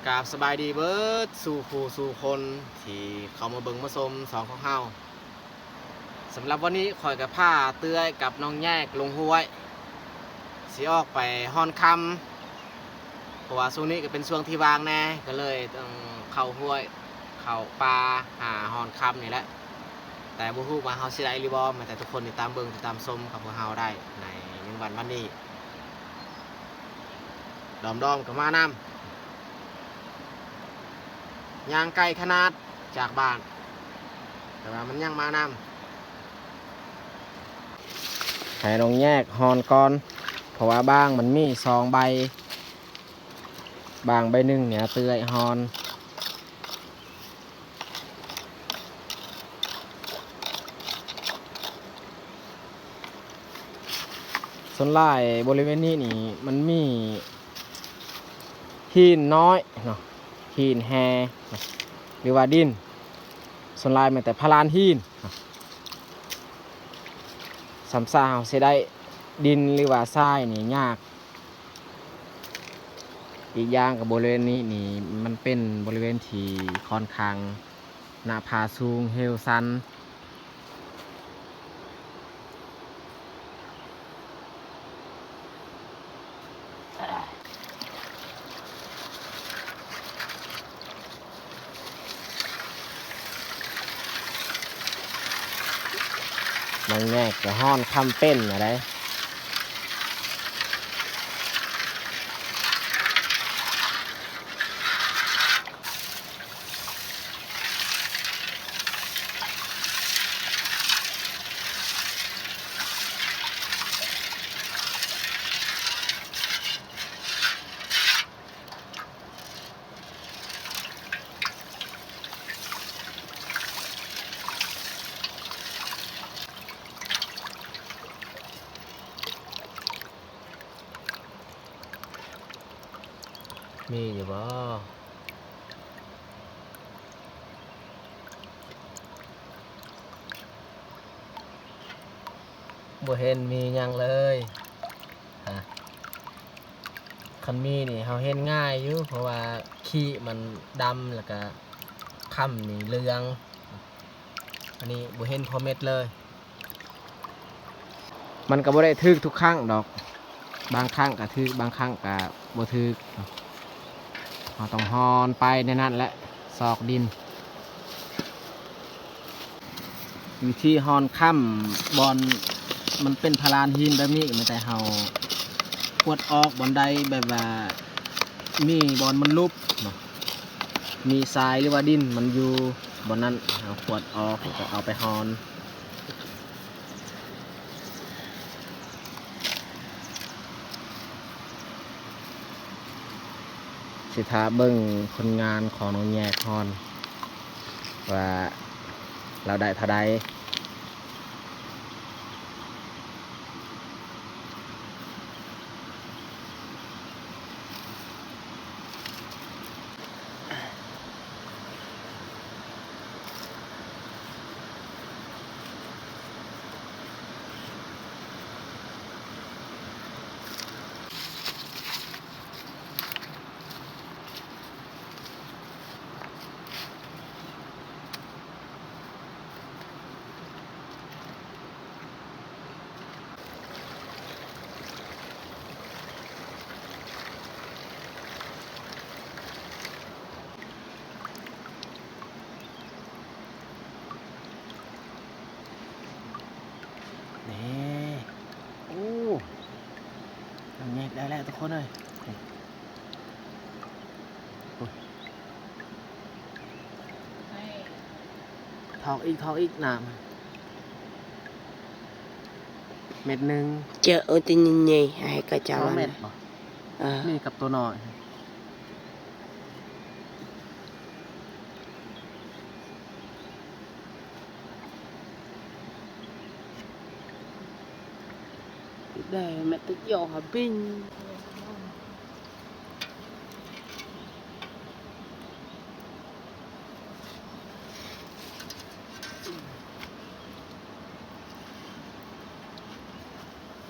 ກາບສະບາຍດີເບິດສູ່ຜູ້ສູ່ຄົນທີ່ເຂົ້າມາເບິ່ງມາຊົມຊ່ອງຂອງເຮົາ. ສຳລັບວັນນີ້ຂ້ອຍກໍພາເອື້ອຍກັບນ້ອງແຍກລົງຫ້ວຍ ຊິອອກໄປຮ່ອນຄຳ ເພາະວ່າຊ່ວງນີ້ກໍເປັນຊ່ວງທີ່ວ່າງແດ່ ກໍເລີຍຕ້ອງເຂົ້າຫ້ວຍ ເຂົ້າປ່າຫາຮ່ອນຄຳນີ້ແຫຼະ. ແຕ່ບໍ່ຮູ້ວ່າເຮົາຊິໄດ້ຫຼືບໍ່ ແມ່ນແຕ່ທຸກຄົນຕິດຕາມເບິ່ງຕິດຕາມຊົມກັບພວກເຮົາໄດ້ໃນ ໜຶ່ງວັນວັນນີ້. ດອມໆກໍມານຳ ຍ່າງໄກຂະໜາດຈາກບ້ານ ແຕ່ວ່າມັນຍັງມານຳ. ໃຫ້ນ້ອງແຍກຮ່ອນກ່ອນ ເພາະວ່າບ້າງມັນມີສອງໃບ ບ້າງໃບໜຶ່ງນີ້ເອື້ອຍຮ່ອນ. ສ່ວນຫຼາຍບໍລິເວນນີ້ນີ້ມັນມີຫີນນ້ອຍເນາະ ຫີນແຮ່ ຫຼືວ່າດິນ ສ່ວນຫຼາຍແມ່ນແຕ່ພະລານຫີນ. ສ່ຳຊາເຮົາຊິໄດ້ດິນ ຫຼືວ່າຊາຍນີ້ຍາກ. ອີກຢ່າງກໍບໍລິເວນນີ້ນີ້ ມັນເປັນບໍລິເວນທີ່ຂ້ອນຂ້າງໜ້າຜາສູງເຫວຊັນ. ນ້ອງແຍກກໍຮ່ອນຄຳເປັນນະໄດ໋. ມີຢູ່ບໍ່? ບໍ່ເຫັນມີຫຍັງເລີຍ. ຮະ ຄັນມີນີ້ເຮົາເຫັນງ່າຍຢູ່ ເພາະວ່າຂີ້ມັນດຳ ແລ້ວກະຄຳນີ້ເຫຼືອງ. ອັນນີ້ບໍ່ເຫັນພໍເມັດເລີຍ. ມັນກໍບໍ່ໄດ້ຖືກທຸກຄັ້ງດອກ ບາງຄັ້ງກໍຖືກ ບາງຄັ້ງກໍບໍ່ຖືກ. ເຮົາຕ້ອງຮ່ອນໄປໃນນັ້ນແຫຼະ ຊອກດິນ. ວິທີຮ່ອນຄຳ ບ່ອນມັນເປັນພະລານຫີນແບບນີ້ ມີແຕ່ເຮົາກວດອອກ ບ່ອນໃດແບບວ່າມີບ່ອນມັນຫຼຸບເນາະ ມີຊາຍ ຫຼືວ່າດິນມັນຢູ່ບ່ອນນັ້ນ ເຮົາກວດອອກ ແລ້ວກໍເອົາໄປຮ່ອນ. ຊິຖ້າເບິ່ງຜົນງານຂອງນ້ອງແຍກຮ່ອນ ວ່າລາວໄດ້ເທົ່າໃດ. ນີ້ ໂອ້ ນ້ອງແຍກໄດ້ແລ້ວທຸກຄົນເອີຍ. ນີ້ ໂອ້ຍ ຖອກອີກ ຖອກອີກ ນ້ຳ ເມັດໜຶ່ງ ເຈາະເອົາແຕ່ໃຫຍ່ໆ ໃຫ້ເຂົາເຈົ້າ ສອງເມັດ ອັນນັ້ນ ບໍ່? ເອີ ນີ້ກັບໂຕນ້ອຍ ໄດ້ແມັດຕິດຢໍຫາບິງ.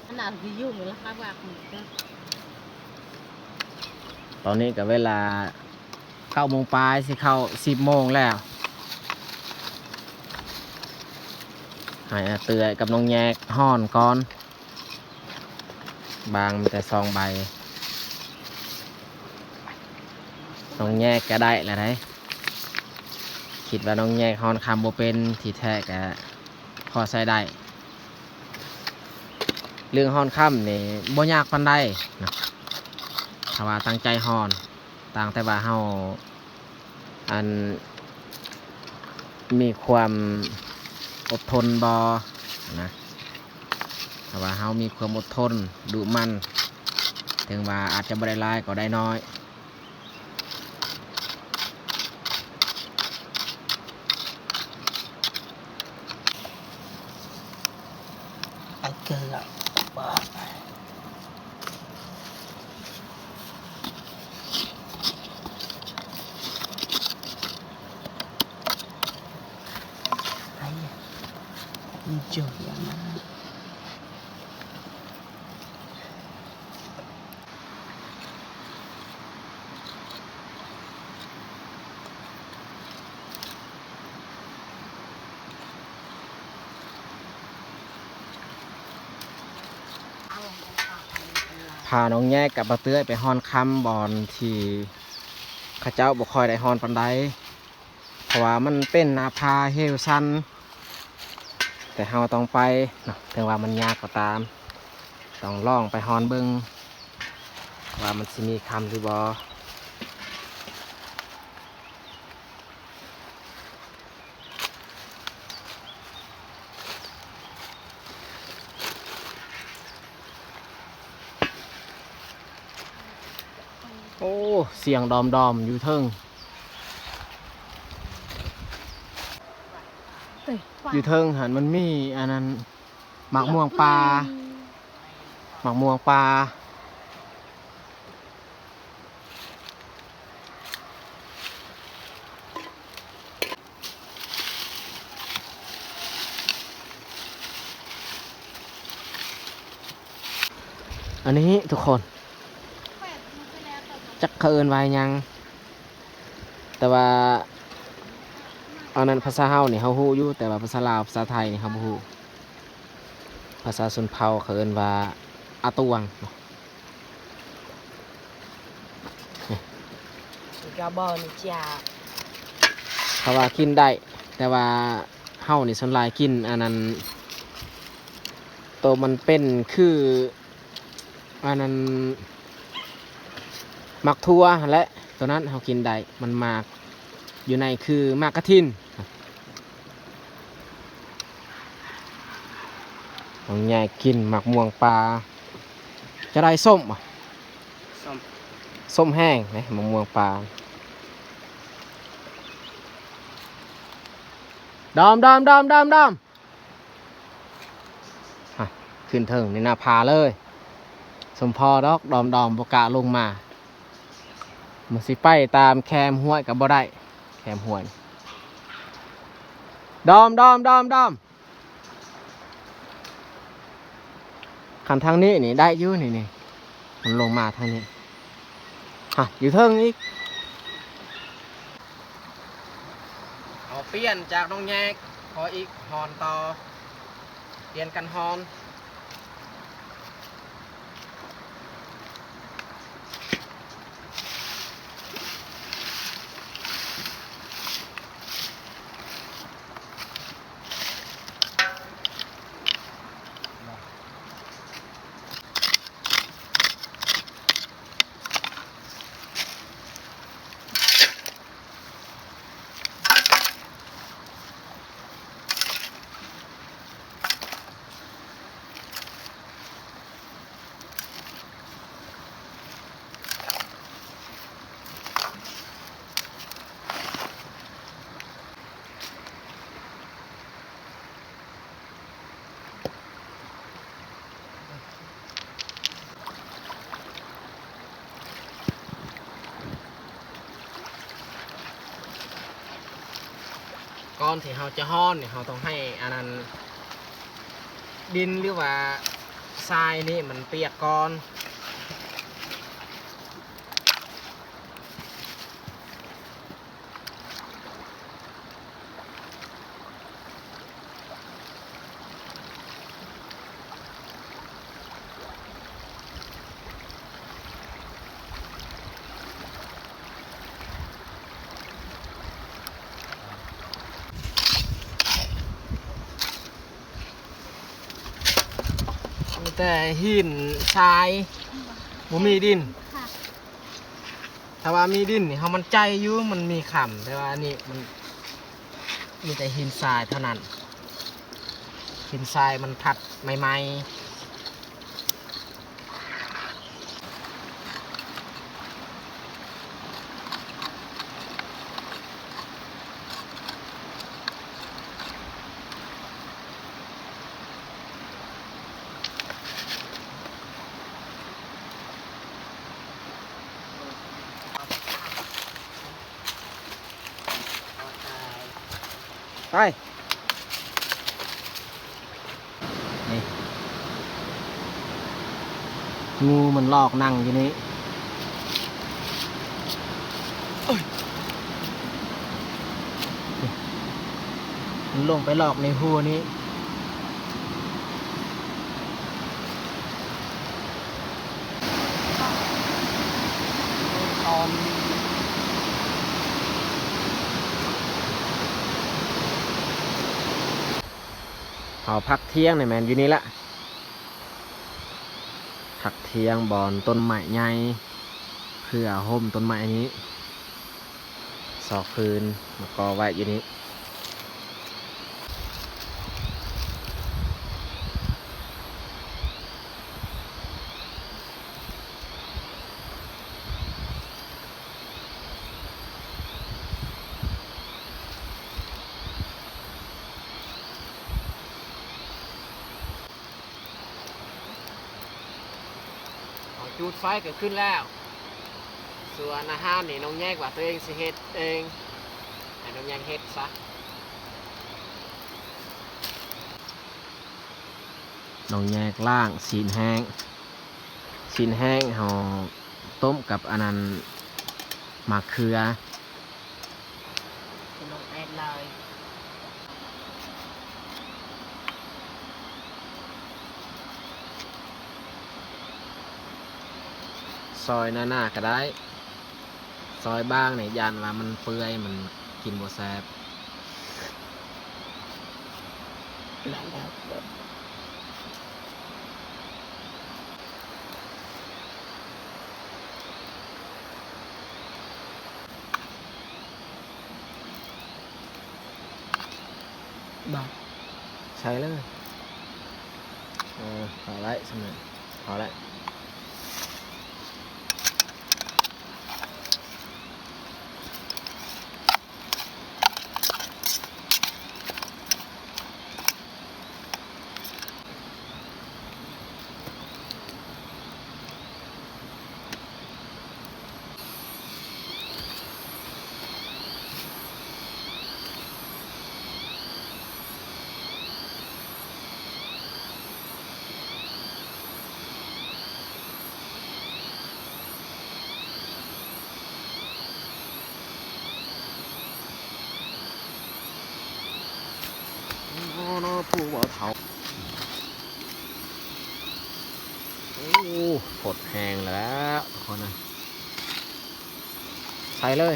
ອັນນັ້ນຊິຢູ່ລະຄັບວ່າ ຕອນນີ້ກໍເວລາ ກົ້າໂມງປາຍ ຊິເຂົ້າສິບໂມງແລ້ວ. ໃຫ້ອາເຕື້ອຍກັບນ້ອງແຍກຮ້ອນກ່ອນ, ບາງມີແຕ່ສອງໃບ. ນ້ອງແຍກກະໄດ້ລະໄດ໋, ຄິດວ່ານ້ອງແຍກຮ້ອນຄຳບໍ່ເປັນ, ທີ່ແທ້ກະພໍໃຊ້ໄດ້. ເລື່ອງຮ້ອນຄຳນີ້ບໍ່ຍາກປານໃດເນາະ, ຖ້າວ່າຕັ້ງໃຈຮ້ອນ, ຕ່າງແຕ່ວ່າເຮົາ ອັນ ມີຄວາມອົດທົນບໍ່ນະ. ຖ້າວ່າເຮົາມີຄວາມອົດທົນ, ດຸໝັ່ນ, ເຖິງວ່າອາດຈະບໍ່ໄດ້ຫຼາຍກໍໄດ້ໜ້ອຍ. ພານ້ອງແຍກກັບປ້າເຕື້ອຍໄປຮ້ອນຄຳບ່ອນທີ່ເຂົາເຈົ້າບໍ່ຄ່ອຍໄດ້ຮ້ອນປານໃດ. ເພາະວ່າມັນເປັນໜ້າຜາເຫວຊັນ, ແຕ່ເຮົາຕ້ອງໄປເນາະ, ເຖິງວ່າມັນຍາກກໍຕາມ, ຕ້ອງລອງໄປຮ້ອນເບິ່ງວ່າມັນຊິມີຄຳຫຼືບໍ່. ໂອ້ ສຽງດອມໆຢູ່ເທິງ. ຢູ່ເທິງຫັ້ນມັນມີອັນນັ້ນ ໝາກມ່ວງປ່າ, ໝາກມ່ວງປ່າ. ອັນນີ້ທຸກຄົນ ຈັກເຂົາເອີ້ນວ່າຫຍັງ, ແຕ່ວ່າອັນນັ້ນພາສາເຮົານີ້ເຮົາຮູ້ຢູ່, ແຕ່ວ່າພາສາລາວ ພາສາໄທນີ້ເຮົາບໍ່ຮູ້. ພາສາຊົນເຜົ່າເຂົາເອີ້ນວ່າອາຕວງເນາະ. ກະບໍ່ນີ້ຈ້າ ເຂົາວ່າກິນໄດ້, ແຕ່ວ່າເຮົານີ້ສ່ວນຫຼາຍກິນອັນນັ້ນ ໂຕມັນເປັນຄືອັນນັ້ນ ໝາກຖົ່ວຫັ້ນແຫຼະ, ໂຕນັ້ນເຮົາກິນໄດ້, ມັນໝາກຢູ່ໃນຄືໝາກກະຖິນ. ນ້ອງໃຫຍ່ກິນໝາກມ່ວງປ່າ ຈະໄດ້ສົ້ມບໍ່? ສົ້ມ ສົ້ມແຮງເດ້ ໝາກມ່ວງປ່າ. ດອມ ດອມ ດອມ ດອມ ດອມ. ຮະ ຂຶ້ນເທິງໃນໜ້າຜາເລີຍ. ສົມພໍດອກ ດອມໆ ບໍ່ກ້າລົງມາ. ມັນຊິໄປຕາມແຄມຫ້ວຍກໍບໍ່ໄດ້ ແຄມຫ້ວຍ. ດອມ ດອມ ດອມ ດອມ. ຄັນທາງນີ້ນີ້ໄດ້ຢູ່ນີ້ ນີ້ ມັນລົງມາທາງນີ້. ຮະ ຢູ່ເທິງອີກ. ເອົາ ປ່ຽນຈາກນ້ອງແຍກ ຂໍອີກ ຮ້ອນຕໍ່ ປ່ຽນກັນຮ້ອນ. ກ່ອນທີ່ເຮົາຈະຮ້ອນນີ້ ເຮົາຕ້ອງໃຫ້ອັນນັ້ນ ດິນ ຫຼືວ່າຊາຍນີ້ມັນປຽກກ່ອນ. ແຕ່ຫີນຊາຍ ບໍ່ມີດິນ. ຖ້າວ່າມີດິນນີ້ເຮົາໝັ້ນໃຈຢູ່ ມັນມີຄຳ, ແຕ່ວ່າອັນນີ້ມັນມີແຕ່ຫີນຊາຍເທົ່ານັ້ນ, ຫີນຊາຍມັນພັດໃໝ່ໆ. ໄປ ນີ້ ງູມັນລອກນັ່ງຢູ່ນີ້. ເອີຍ ມັນລົງໄປລອກໃນຮູນີ້. ເຮົາພັກທ່ຽງນີ້ແມ່ນຢູ່ນີ້ລະ. ພັກທ່ຽງບ່ອນຕົ້ນໄມ້ໃຫຍ່ ເພື່ອຮົ່ມຕົ້ນໄມ້ນີ້ ຊອກຟືນມາກໍ່ໄວ້ຢູ່ນີ້. ເອົາ ຈູດໄຟກໍຂຶ້ນແລ້ວ. ສ່ວນອາຫານນີ້ນ້ອງແຍກວ່າຕົວເອງຊິເຮັດເອງ, ໃຫ້ນ້ອງແຍກເຮັດຊະ. ນ້ອງແຍກລ້າງຊີ້ນແຫ້ງ, ຊີ້ນແຫ້ງເຮົາຕົ້ມກັບອັນນັ້ນ ໝາກເຂືອ. ຊອຍໜາໆກໍໄດ້, ຊອຍບາງນີ້ຢ້ານວ່າມັນເປື່ອຍ ມັນກິນບໍ່ແຊບ. ບາດ ໃສ່ເລີຍ. ເອີ ພໍແລ້ວ ສ່ຳນັ້ນພໍແລ້ວ. ເນາະ ຜູ້ບໍ່ເຖົ້າ. ໂອ້ ພົດແຮງແລ້ວທຸກຄົນເອີຍ. ໃສ່ເລີຍ.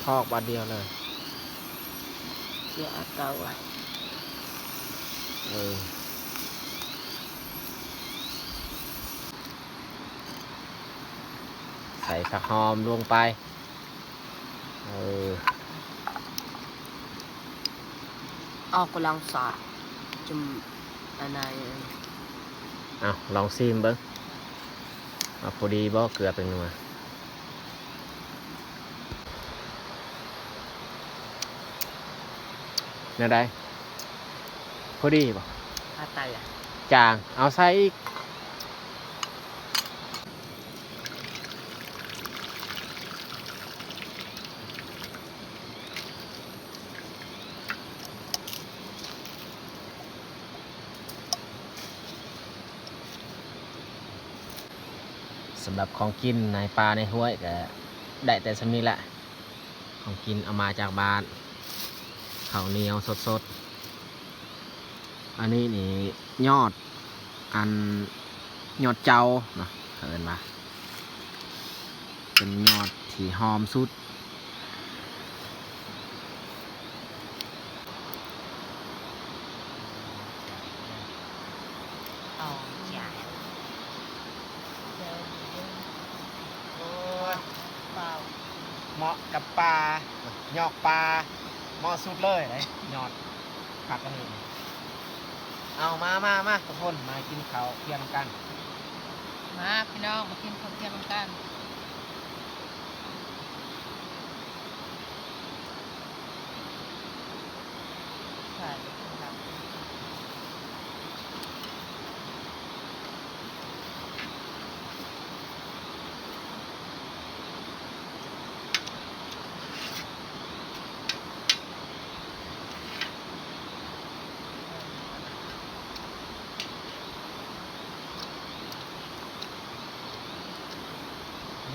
ຖອກບາດດຽວເລີຍ. ເສຍອາເກົ່າອະ. ເອີ ໃສ່ຜັກຫອມລົງໄປ. ເອີ ເອົາກຳລັງສາດຈຸ່ມອັນໃດ. ເອົາ ລອງຊີມເບິ່ງ ວ່າພໍດີບໍ່ ເກືອແປ້ງນົວ. ແນວໃດ? ພໍດີບໍ່? ອາໄຕອະ ຈາງ ເອົາໃສ່ອີກ. ສຳລັບຂອງກິນໃນປ່າໃນຫ້ວຍກະໄດ້ແຕ່ສ່ຳນີ້ແຫຼະ. ຂອງກິນເອົາມາຈາກບ້ານ ເຂົ້າໜຽວສົດໆ. ອັນນີ້ນີ້ຍອດ ອັນຍອດເຈົ້າເນາະ ເຂົາເອີ້ນວ່າ ເປັນຍອດທີ່ຫອມສຸດ. ເອົາ ໂອ້ຍ ເໝາະກັບປາ ຍອກປາ ເໝາະສຸດເລີຍເດ້ ຍອດ ຜັກອັນນີ້. ເອົາ ມາ ມາ ມາ ທຸກຄົນ ມາກິນເຂົ້າທ່ຽງນຳກັນ. ມາພີ່ນ້ອງ ມາກິນເຂົ້າທ່ຽງນຳກັນ.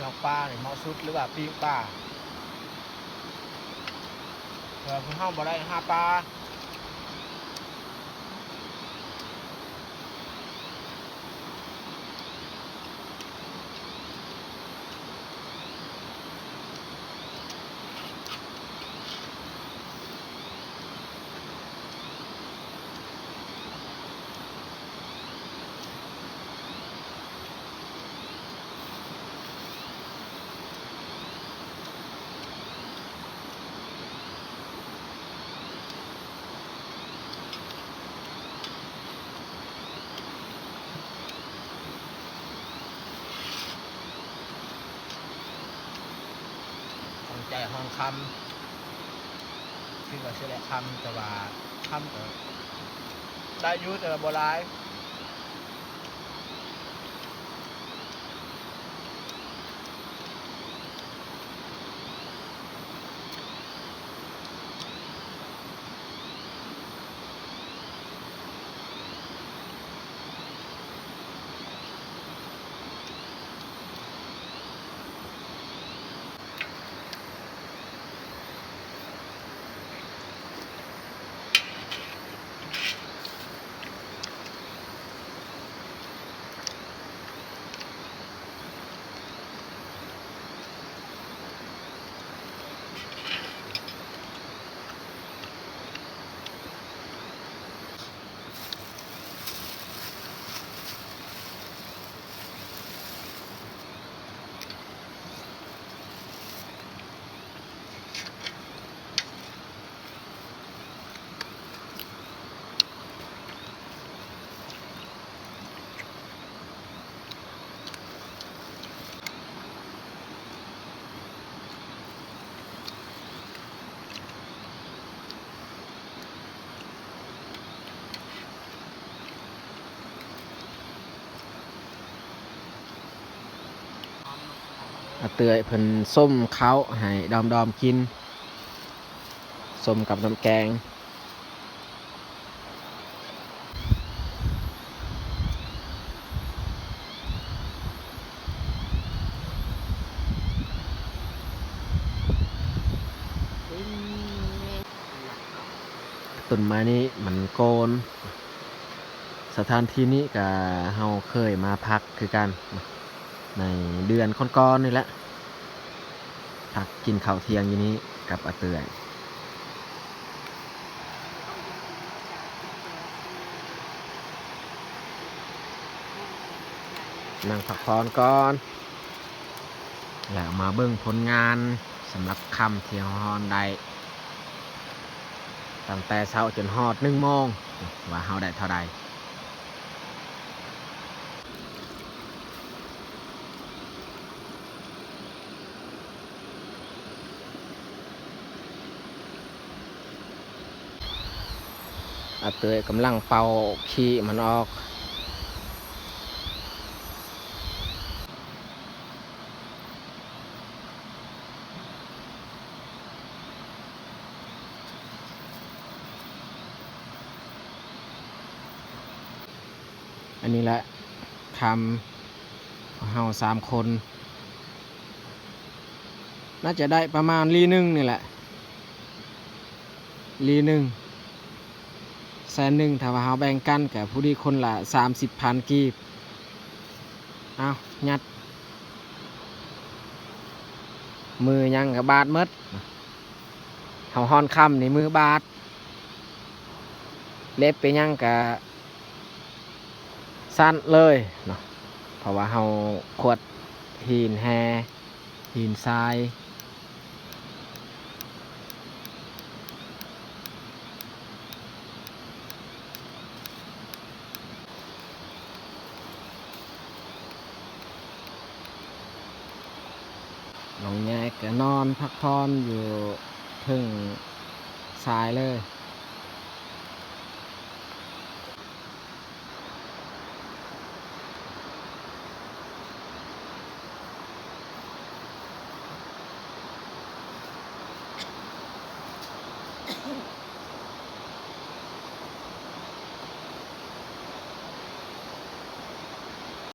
ຍອກປານີ້ເໝາະສຸດ ຫຼືວ່າປີ້ງປາ ເພາະວ່າພວກເຮົາບໍ່ໄດ້ຫາປາ. ຂອງໃຈຮອງຄຳ ຖືວ່າຊິໄດ້ຄຳ ແຕ່ວ່າຄຳກໍໄດ້ຢູ່ ແຕ່ວ່າບໍ່ຫຼາຍ. ອາເຕື້ອຍເພິ່ນສົ້ມເຂົ້າໃຫ້ດອມໆກິນ ສົ້ມກັບນ້ຳແກງ. ຕົ້ນໄມ້ນີ້ມັນໂກນ. ສະຖານທີ່ນີ້ກະເຮົາເຄີຍມາພັກຄືກັນ ໃນເດືອນກ່ອນໆນີ້ແຫຼະ ພັກກິນເຂົ້າທ່ຽງຢູ່ນີ້ກັບອາເຕືອຍ. ນັ່ງພັກຜ່ອນກ່ອນ ແລ້ວມາເບິ່ງຜົນງານສຳລັບຄຳທີ່ເຮົາຮ່ອນໄດ້ ຕັ້ງແຕ່ເຊົ້າຈົນຮອດໜຶ່ງໂມງ ວ່າເຮົາໄດ້ເທົ່າໃດ. ອາເຕີຍກຳລັງເປົ່າຂີ້ມັນອອກ. ອັນນີ້ແຫຼະ ຄຳ ເຮົາສາມຄົນ ໜ້າຈະໄດ້ປະມານລີໜຶ່ງນີ້ແຫຼະ ລີໜຶ່ງ ແສນໜຶ່ງ ຖ້າວ່າເຮົາແບ່ງກັນກະຜູ້ດີຄົນລະສາມສິບພັນກີບ. ເອົາ ຍັດ ມືຫຍັງກະບາດໝົດ. ເຮົາຮ່ອນຄຳນີ້ມືບາດ ເລັບໄປຫຍັງກະ ສັ່ນເລີຍເນາະ ເພາະວ່າເຮົາຂວດຫີນແຮ່ ຫີນຊາຍ. ນ້ອງແຍກກໍນອນພັກຜ່ອນຢູ່ເທິງຊາຍເລີຍ.